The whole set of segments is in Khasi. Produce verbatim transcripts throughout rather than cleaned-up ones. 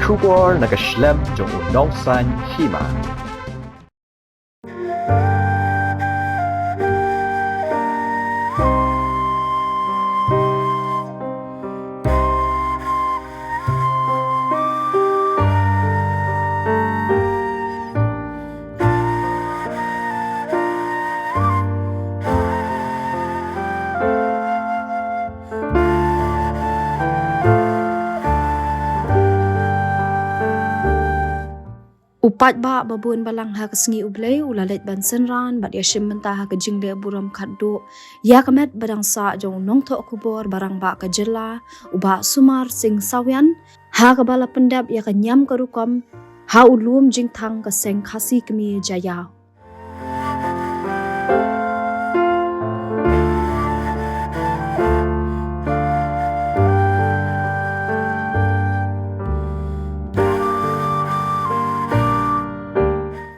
Khubor na ka shlem jong u nongsan hima. U paidbah ba bun balang ha ka sngi U Blei u la leit ban synran bad ïashim bynta ha ka jingleh burom khatduh ïa ka met ba dang sah jong u nongthoh khubor ba rangbah ka jylla, u Bah Sumar Singh Sawian, ha kaba la pyndep ïa ka niam ka rukom ha u lum jingthang ka seng Khasi Khmer Jaiaw.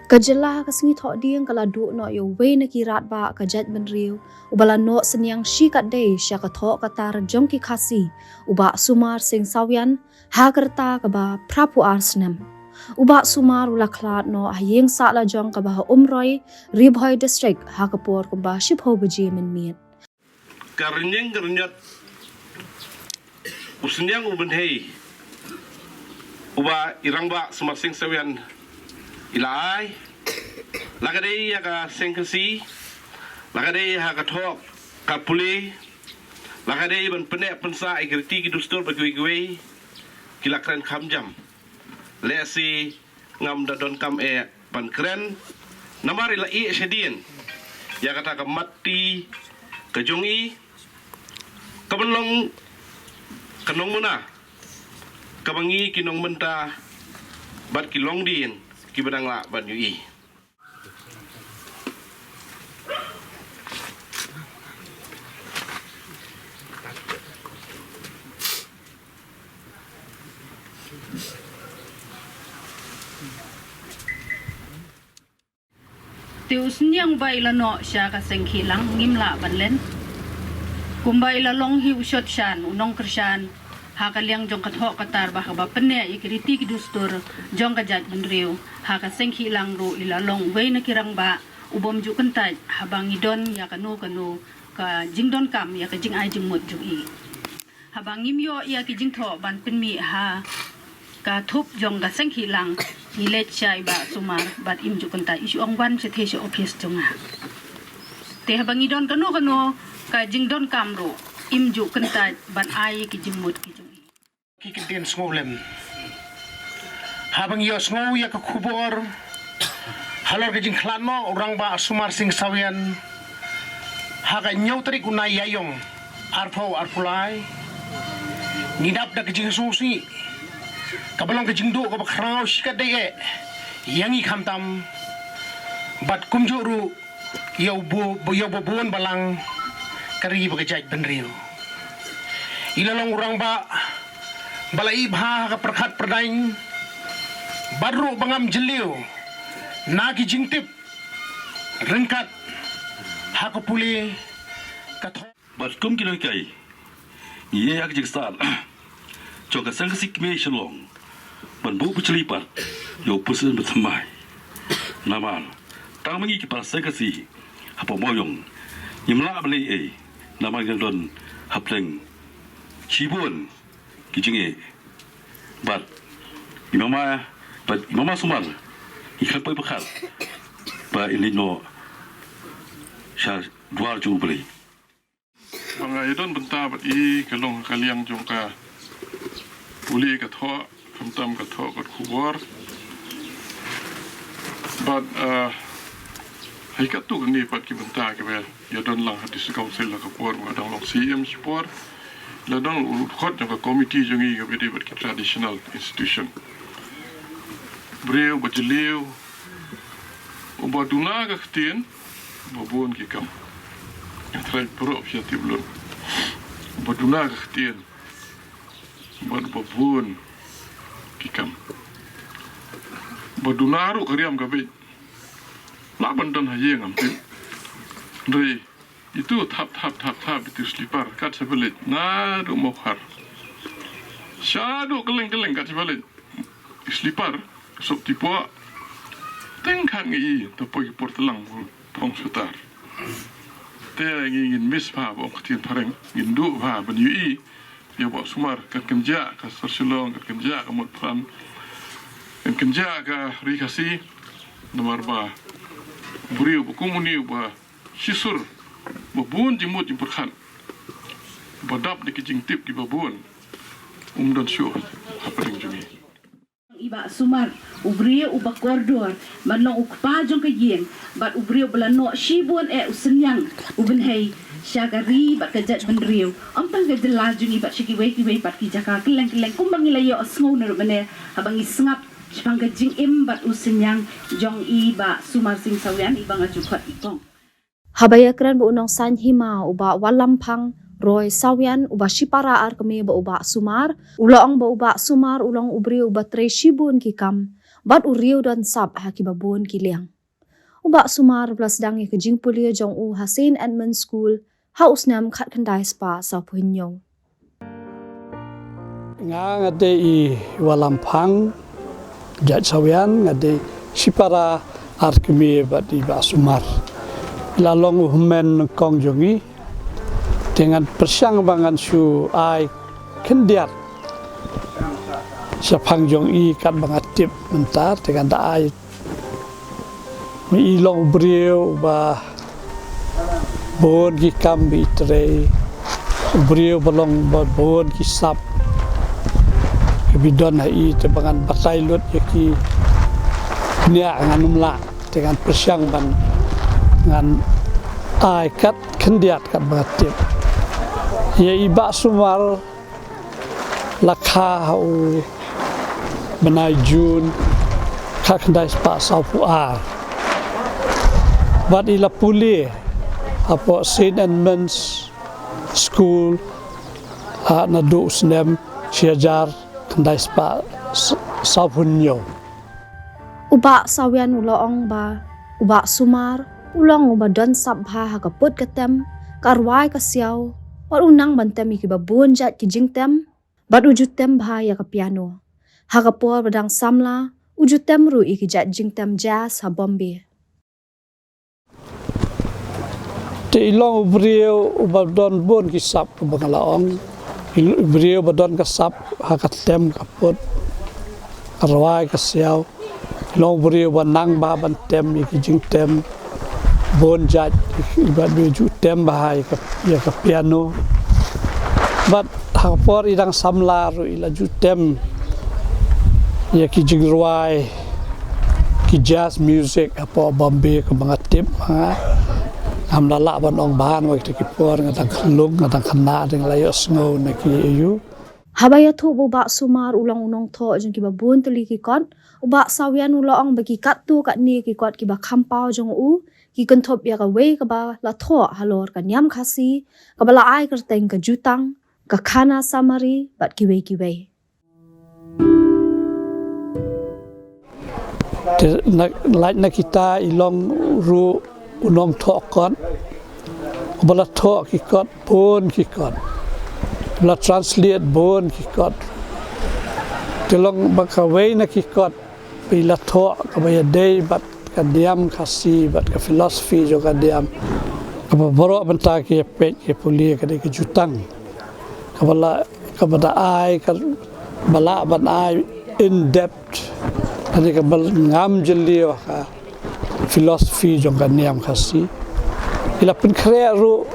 Ka jylla ha ka sngi Thohdieng ka la duh noh ïa uwei na ki radbah ka jaitbynriew uba la noh synñiang shi katdei sha ka thoh ka tar jong ki Khasi, u Bah Sumar Singh Sawian, ha ka rta kaba phra phew ar snem. U Bah Sumar u la khlad noh ha ïing sah la jong kaba ha Umroi, Ri Bhoi District, ha ka por kumba shiphew baje mynmiet. Ka rynïeng ka rynïot, u synñiang u bynhei uba i rangbah Sumar Singh Sawian i la ai, la ka dei ïa ka seng Khasi, la ka dei ha ka thoh ka pule, la ka dei ban pynneh pynsah ïa ki riti ki dustur bad kiwei kiwei, ki la kren kham jam. Lehse ngam da donkam eh ban kren, namar i la ïeh shadien ïa kata ka matti ka jong i, ka ban long ka nongmuna kaba ngi ki nongmynta bad ki longdien kiba dang lah ban ïohi. Te u synñiang uba i la noh sha ka seng Khihlang ngim lah ban len. Kumba i la long hi u shot shan, u nongkyrshan ha ka liang jong ka thoh ka tar bad kaba pynneh ïa ki riti ki dustur jong ka jaitbynriew, ha ka seng Khihlang ruh i la long uwei na ki rangbah u bym ju kyntait haba ngi don ïa kano kano ka jingdonkam ïa ka jingai jingmut jong i. Haba ngim ïoh ïa ki jingthoh ban pynmih ha ka thup jong ka seng Khihlang, ngi leit sha i Bah Sumar bad im ju kyntait, i shu ong wan shathie sha ophis jong nga. Te haba ngi don kano kano ka jingdonkam ruh, im ju kyntait ban ai ki jingmut ki jong i. Ki kyntien sngewlem. Haba ngi ïohsngew ïa ka khubor halor ka jingkhlad noh u rangbah Sumar Singh Sawian ha ka hynñiew tarik u Naiïaïong arphew arphew lai, ngi dap da ka jingsngewsih kaba long ka jingduh kaba khraw shikatdei eh ïa ngi khamtam bad kumjuh ruh ïa u bu-, ïa u ba bun balang ka ri bad ka jaitbynriew. I la long u rangbah ba la ïeh bha ha ka pyrkhat pyrdaiñ bad ruh ba ngam jylliew na ki jingtip ryngkat ha ka pule ka thoh. Bad kum ki nonghikai, ngi ïa ka jingstad jong ka Seng Khasi Khmer Shillong ban buh bujli pat ïa u President ba thymmai. Namar tang ma ngi ki para Seng Khasi hapoh Mawïong ngim lah ban leh ei, namar ngi don hapdeng shibun ki jingeh. Bad i mama, bad i mama Sumar i khlem poi pyrkhat ba in leit noh sha dwar jong U Blei. Ba nga ïadon bynta bad i ka long ka liang jong ka pule ka thoh, khamtam ka thoh ka khubor. Bad, ah, ha katto katne pat ki bynta kiba ïadon lang ha District Council ha ka por ba dang long C M shipor, la dang u dkhot jong ka committee jong i kaba ïadei bad ki traditional institution. Briew ba jylliew, uba duna ka ktien, ba bun ki kam. Nga trai pyrshah phi ïa tip lut. Ba duna ka ktien, bad ba bun ki kam. Ba duna ruh ka riam ka beit. Lah ban don ha ïing ngam tip. Hynrei itu thap, thap, thap, thap, itu slipar kat sha village, naduh Mawkhar. Shaduh kylleng, kylleng kat sha village. Slipar, sop tipoh. Teng khat ngi i, tapoh ki por tlang, phong sutar. Te ngi ngin miss bha, ba ong ktien phareng, ngin duh bha, ban ïohi ïa u Bah Sumar, kan kynjah ka sar Shillong, kan kynjah ka mut pran, kan kynjah ka ri Khasi, namar ba briew ba kum une, ba shisur, ba bun jingmut jingpyrkhat, ba dap da ki jingtip kiba bun, um don shuh hapdeng jong ngi. I Bah Sumar, u briew uba kordor, ban long u kpa jong ka ïing, bad u briew ba la noh shibun eh u synñiang, u bynhei, sha ka ri bad ka jaitbynriew. Ym tang ka jylla jong ngi bad sha kiwei kiwei pat ki jaka kylleng kylleng, kumba ngi la ïohsngew naduh mynne, haba ngi sngap shaphang ka jingim bad u synñiang jong i Bah Sumar Sing Sawian, iba nga ju khot i kong. Haba ïakren bad u nongsaiñ hima u Bah Walamphang Roy Sawian, uba shipara ar kmie bad u Bah Sumar, u la ong ba u Bah Sumar u long u briew uba trei shibun ki kam, bad u riew don sap ha kiba bun ki liang. U Bah Sumar u la sdang ïa ka jingpule jong u ha Saint Edmund School ha u snem khatkhyndai spah sawphew hynñiew. Nga, nga dei i Walamphang Jait Sawian, nga dei shipara ar kmie bad i Bah Sumar. I la long u hynmen nyngkong jong ngi. Te ngan pyrshang ba ngan shu ai khyndiat shaphang jong i katba nga tip mynta, te ngan da ai. Ma i long u briew ba bun ki kam ba i trei, u briew ba long ba bun ki sap kiba i don ha i, te ba ngan batai lut ïa ki bniah ngan ym lah, te ngan pyrshang ban ngan ai kat khyndiat katba nga tip. Ïa i Bah Sumar la kha ha u bnai June khatkhyndai spah sawphew ar. Bad i la pule hapoh Saint Edmund's School, ha naduh u snem shi hajar khyndai spah sawphew hynñiew. U Bah Sawian u la ong ba u Bah Sumar u long uba don sap bha ha ka put ka tem, ka rwai ka siaw, bad u nang ban tem ïa kiba bun jait ki jingtem, bad u ju tem bha ïa ka piano. Ha ka por ba dang samla, u ju tem ruh ïa ki jait jingtem jazz ha Bombay. Te i long u briew uba don bun ki sap, kumba nga la ong. I l-, u briew ba don ka sap ha ka tem ka put, ka rwai ka siaw. I long u briew ba nang bha ban tem ïa ki jingtem bun jait, i ba ju tem bha ïa ka, ïa ka piano. Bad ha ka por i dang samla ruh i la ju tem ïa ki jingrwai, ki jazz music hapoh Bombay, kumba nga tip. Nga ngam da lah ban ong bha namar kita ki por nga dang khyllung, nga dang khynnah, dang la ïohsngew na ki ïa u. Haba ïathuh ba u Bah Sumar u long u nongthoh jong kiba bun tylli ki kot, u Bah Sawian u la ong ba ki katto katne ki kot kiba kham paw jong u ki kynthup ïa kawei kaba la thoh halor ka niam Khasi, kaba la ai kyrteng ka Jutang, ka Khana Samari, bad kiwei kiwei. Te na, lait na kita i long ruh u nongthoh kot, uba la thoh ki kot, bun ki kot. Uba la translate bun ki kot. Te long ba kawei na ki kot ba i la thoh kaba ïadei bad ka niam Khasi, bad ka philosophy jong ka niam. Kaba baroh mynta ki ïa peit ki ïa pule ka dei ka Jutang. Kaba la, kaba da ai, kaba lah ban ai in depth. Ka dei kaba ngam jylliew ha ka philosophy jong ka niam Khasi. I la pynkhreh ruh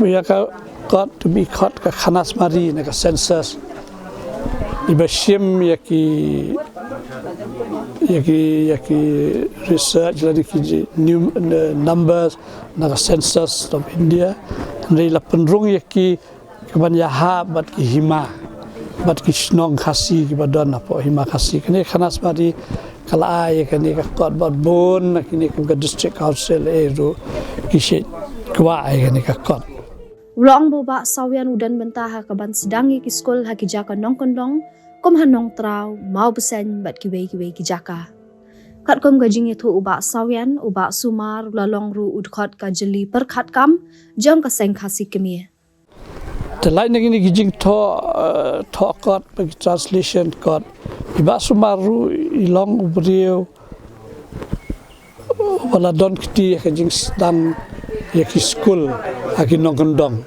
ïa ka kot, to be kot ka Khana Samari na ka census. Iba shim ïa ki, ïa ki, ïa ki research lane ki ji-, num-, eh, numbers na ka census of India. Hynrei la pynrung ïa ki kaban ïahap bad ki hima, bad ki shnong Khasi kiba don hapoh hima Khasi. Kane Khana Samari ka la ai ïa kane ka kot bad bun na kine kum ka district council eh ruh ki shait kwah ïa kane ka kot. U la ong ba u Bah Sawian u don bynta ha kaban sdang ïa ki skul ha ki jaka nongkyndong, kum ha Nongtraw, Mawbseiñ, bad kiwei kiwei ki jaka. Katkum ka jingïathuh u Bah Sawian, u Bah Sumar u la long ruh u dkhot ka jylli pyrkhat kam jong ka seng Khasi Khmer. Te lait na kine ki jingthoh, eh, thoh kot, bad ki translation kot, I Bah Sumar ruh i long u briew uba la don kti ïa ka jingsdang ïa ki skul ha ki nongkyndong.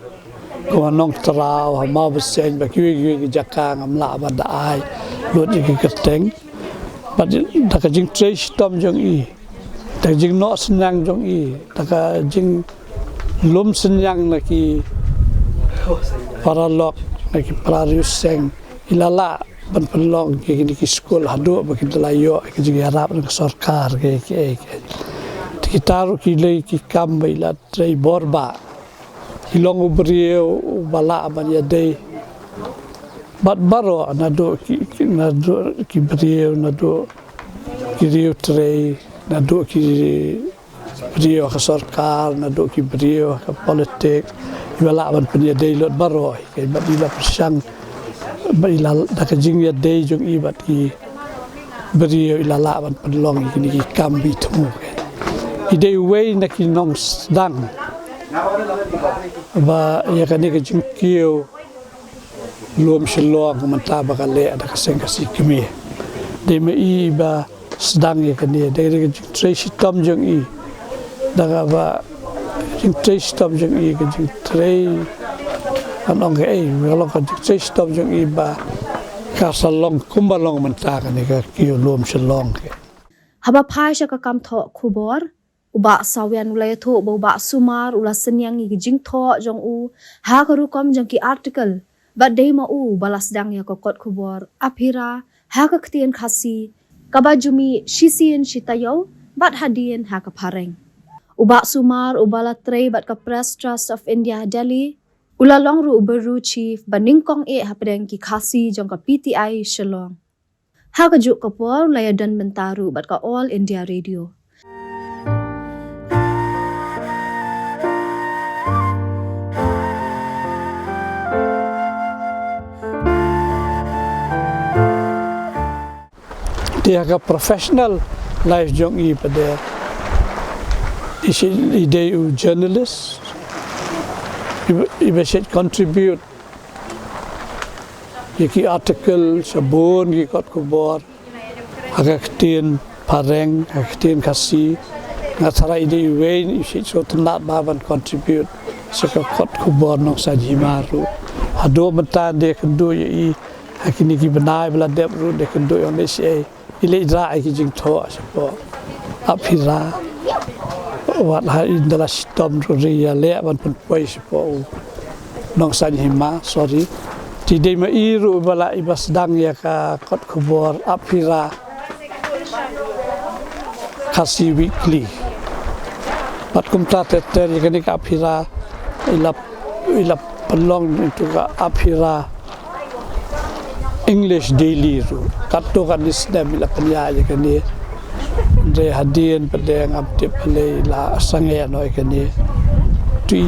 Kum ha Nongtraw, ha Mawbseiñ, bad kiwei kiwei ki jaka ngam lah ban da ai lut ïa ki kyrteng. Bad da ka jingtrei shitom jong i, da ka jingnoh synñiang jong i, da ka jinglum synñiang na ki paralok, na ki para riewseng, i la lah ban pynlong ïa kine ki skul haduh ba ki la ïoh ïa ka jingïarap na ka sorkar, ki, ki, ki. Te kita ruh ki dei ki kam ba i la trei bor bha. I long u briew uba lah ban ïadei bad baroh, naduh ki, ki, naduh ki briew, naduh ki riewtrei, naduh ki briew ha ka sorkar, naduh ki briew ha ka politik, iba lah ban pynïadei lut baroh, i bad i la pyrshang, bad i la, da ka jingïadei jong i bad ki briew i la lah ban pynlong ïa kine ki kam ba i thmu. I dei uwei na ki nongsdang ba ïa kane ka jingkiew lum Shillong mynta ba ka leh da ka seng Khasi kmie. Dei ma i ba sdang ïa kane, dei da ka jingtrei shitom jong i, da kaba jingtrei shitom jong i, ka jingtrei, ngan ong kaei, ka long ka jingtrei shitom jong i ba ka sa long kumba long mynta kane ka kiew lum Shillong. Haba phai sha ka kam thoh khubor, u Bah Sawian u la ïathuh ba u Bah Sumar u la synñiang ïa ka jingthoh jong u ha ka rukom jong ki article, bad dei ma u ba la sdang ïa ka kot khubor Aphira ha ka ktien Khasi, kaba ju mih shisien shi taïew bad hadien ha ka phareng. U Bah Sumar uba la trei bad ka Press Trust of India Delhi, u la long ruh u bureau chief ba nyngkong eh hapdeng ki Khasi jong ka P T I Shillong. Ha kajuh ka por u la ïadon bynta ruh bad ka All India Radio. Te ha ka professional life jong i pat de, i shait, i dei u journalist, i, iba shait contribute ïa ki article sha bun ki kot khubor ha ka ktien phareng, ha ka ktien Khasi. Nga tharai i dei uwei i shait sngewtynnat bha ban contribute sha ka kot khubor Nongsaiñ Hima ruh. Haduh mynta de kynduh ïa i ha kine ki bnai ba la dep ruh de kynduh ïa u, lehse i leit rah ïa ki jingthoh shapoh Aphira. Wat ha i da la shitom ruh ri ïa leh ban pynpoi shapoh u Nongsaiñ Hima, sorry. Te dei ma i ruh ba la, iba sdang ïa ka kot khubor Aphira Khasi Weekly. Bad kumta ter ter ïa kane ka Aphira i la, i la pynlong into ka Aphira English Daily ruh. Katto katne snem i la pynïaid ïa kane. Hynrei hadien pat de ngam tip balei i la sangeh noh ïa kane. Te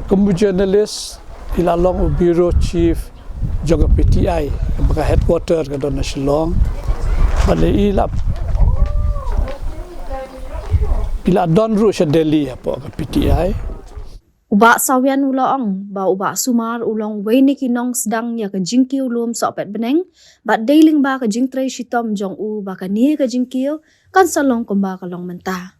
kum u journalist i la long u bureau chief jong ka P T I, kaba ka headquarter ka don na Shillong. Bad i la, i la don ruh sha Delhi hapoh ka P T I. U Bah Sawian u la ong ba u Bah Sumar u long uwei na ki nongsdang ïa ka jingkiew lum sohpet bneng, bad dei lyngba ka jingtrei shitom jong u ba kane ka jingkiew kan sa long kumba ka long mynta.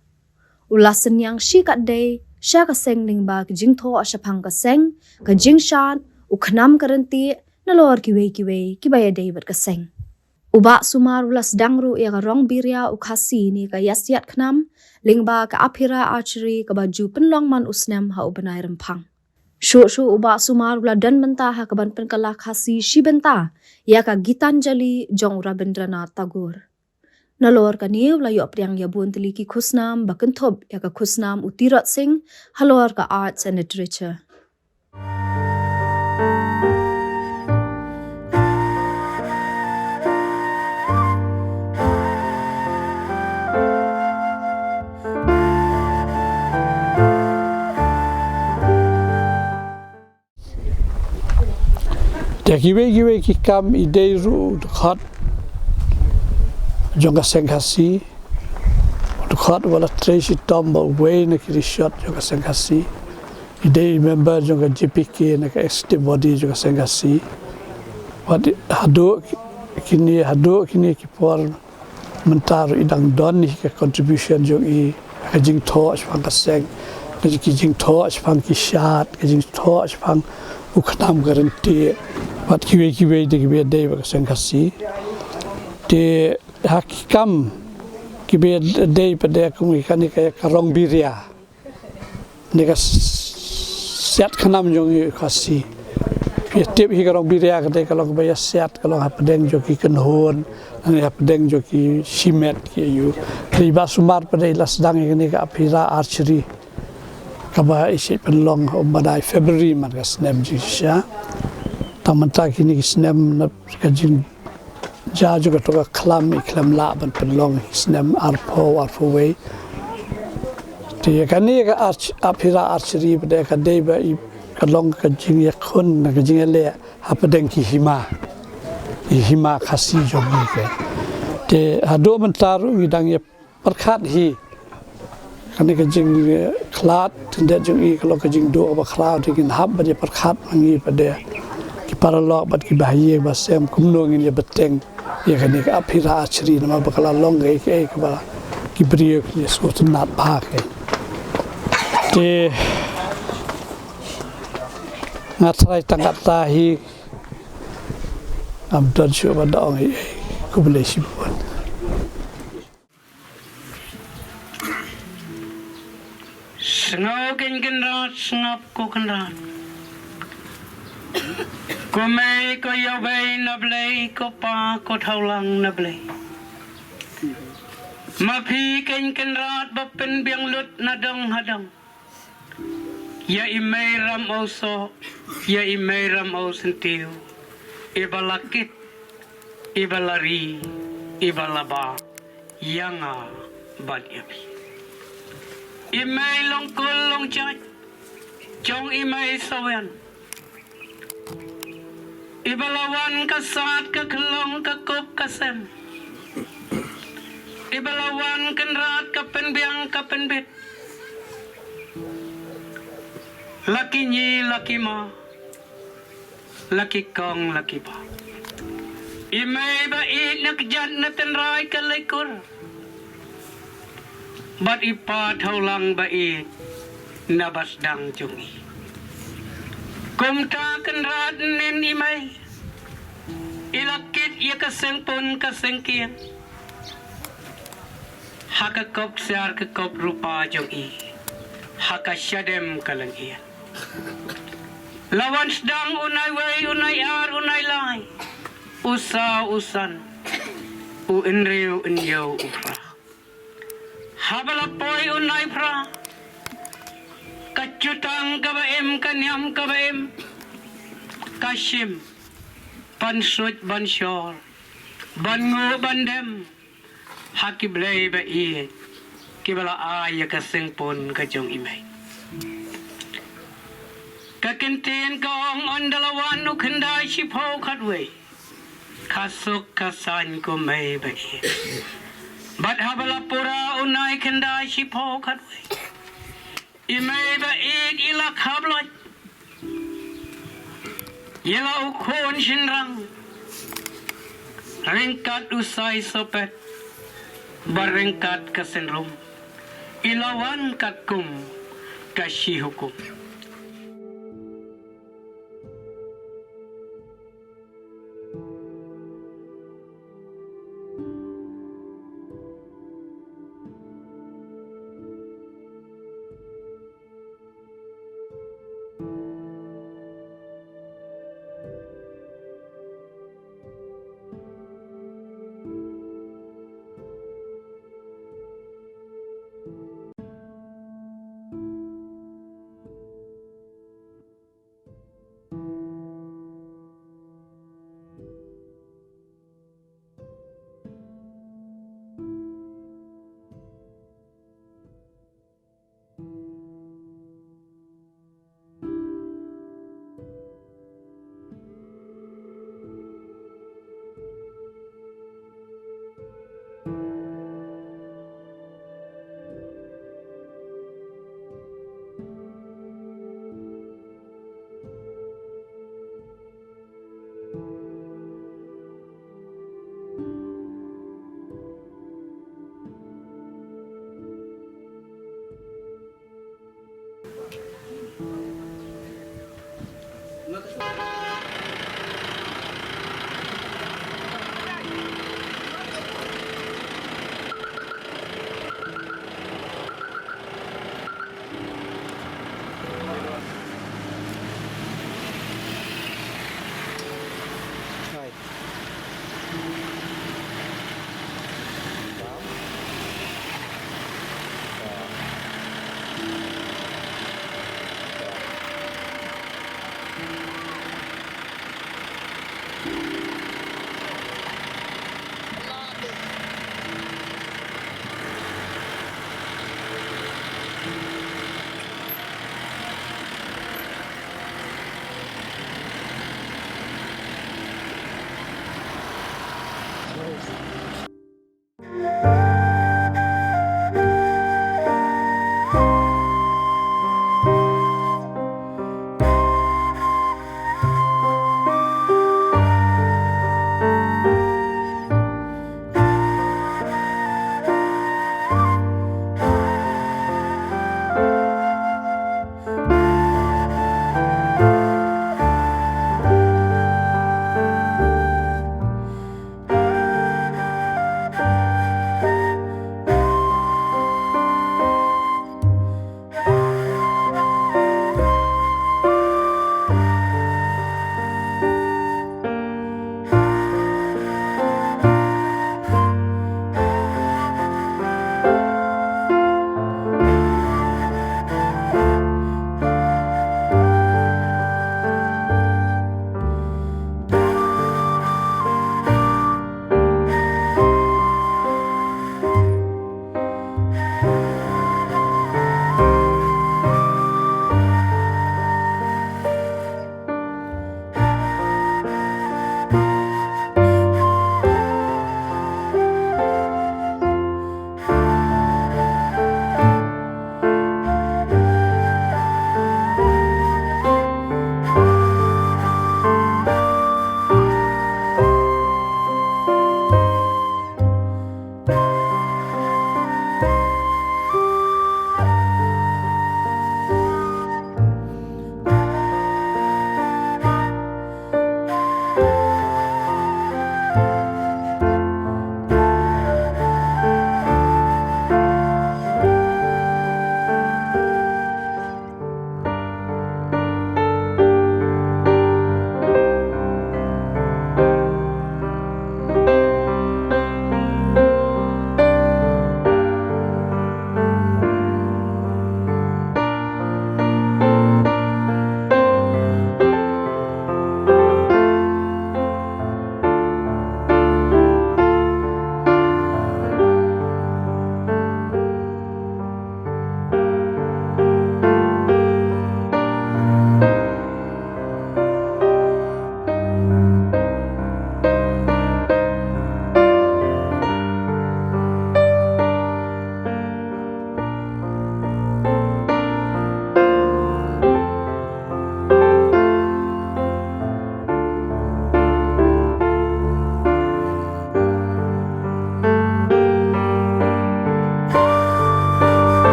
U la synñiang shikatdei sha ka seng lyngba ka jingthoh shaphang ka seng, ka jingshad, u khnam ka ryntih, nalor kiwei kiwei kiba ïadei bad ka seng. U Bah Sumar u la sdang ruh ïa ka rong biria u Khasi ne ka ïasiat khnam lyngba ka Aphira Archery kaba ju pynlong man u snem ha u bnai Rymphang. Shuh shuh u Bah Sumar u la don bynta ha kaban pynkylla Khasi shi bynta ïa ka Gitanjali jong u Rabindranath Tagore. Nalor kane u la ïoh pdiang ïa bun tylli ki khusnam ba kynthup ïa ka khusnam u Tirot Sing halor ka Arts and Literature. Te kiwei kiwei ki kam i dei ruh u dkhot jong ka seng Khasi, u dkhot uba la trei shitom bad uwei na ki rishot jong ka seng Khasi. I dei i member jong ka J P K na ka executive body jong ka seng Khasi. Wat haduh Kine haduh kine ki por mynta ruh i dang don hi ka contribution jong i, ka jingthoh shaphang ka seng, ka jing, ki jingthoh shaphang ki shad, ka jingthoh shaphang u khnam ka ryntieh, bad kiwei kiwei de kiba dei bad ka seng Khasi. Te ha ki kam kiba dei pat de kum kane ka, ka rong biria. Ne ka s-, siat khnam jong i Khasi. Phi tip hi ka rong biria ka dei ka long kaba ïa siat, ka long hapdeng jong ki kynhun, ne hapdeng jong ki shimet ki ïa u. Te i Bah Sumar pat de i la sdang ïa kane ka Aphira Archery, kaba i shait pynlong ha u bnai February man ka snem jingshisha. Tang mynta kine ki snem na ka jing ja jong kato ka khlam i khlem lah ban pynlong snem arphew, arphew wei. Te kane ka arch-, Aphira Archery pat de ka dei ba i ka long ka jingïakhun, ka jingïaleh hapdeng ki hima, i hima Khasi jong ngi. Te haduh mynta ruh ngi dang ïa pyrkhat hi. Kane ka jingkhlad khyndiat jong i ka long ka jingduh kaba khraw, te ngin hap ban ïa pyrkhat ma ngi pat de, ki paralok bad ki bahaïing basem, kumno ngin ïa bteng ïa kane ka Aphira Archery, namar ba ka la long kaei kaei kaba ki briew ki sngewtynnat bha kein. Te nga tharai tang katta hi, ngam don shuh ban da ong ei ei. Khublei shibun. Sngew kein Kynrad, sngap ko Kynrad. Ko mei ko ïawbei na Blei, ko pa ko thawlang na Blei. Ma phi kein Kynrad ba pynbiang lut na dong ha dong. Ïa i mei Ramosoh, ïa i mei Ramosyntiew, iba la kit, iba la ri, iba la bah ïa nga bad ïa phi. I mei Longkul Longjait jong i mei Sawian, iba la wan ka sad ka khyllung ka kup ka sem, iba la wan Kynrad ka pynbiang ka pynbit. La ki ngi, la ki ma, la ki kong, la ki bah. I mei ba ïeit na kjat na tynrai ka Leikur, bad i pa thawlang ba ïeit na ba sdang jong i. Kumta Kynrad nin i mei, i la kit ïa ka sengpun ka sengkieng ha ka kop ksiar ka kop rupa jong i, ha ka shadem ka lyngngier. La wan sdang u nai wei, u nai ar, u nai lai, u saw, u san, u hynriew, u hynñiew, u phra. Haba la poi u nai phra, ka jutang kaba im, ka niam kaba im, ka shim ban suit ban shor, ban nguh ban dem ha ki blei ba ïeit kiba la ai ïa ka sengpun ka jong i mei. Ka ktien ka ong, ynda la wan u khyndai shiphew khatwei, ka suk ka saiñ ko mei ba ïeit. Bad haba la pura u nai khyndai shiphew khatwei, i mei ba ïeit i la khaploit ïa la u khun shynrang, ryngkat u sai sopet bad ryngkat ka synrum, i la wan katkum ka shihukum.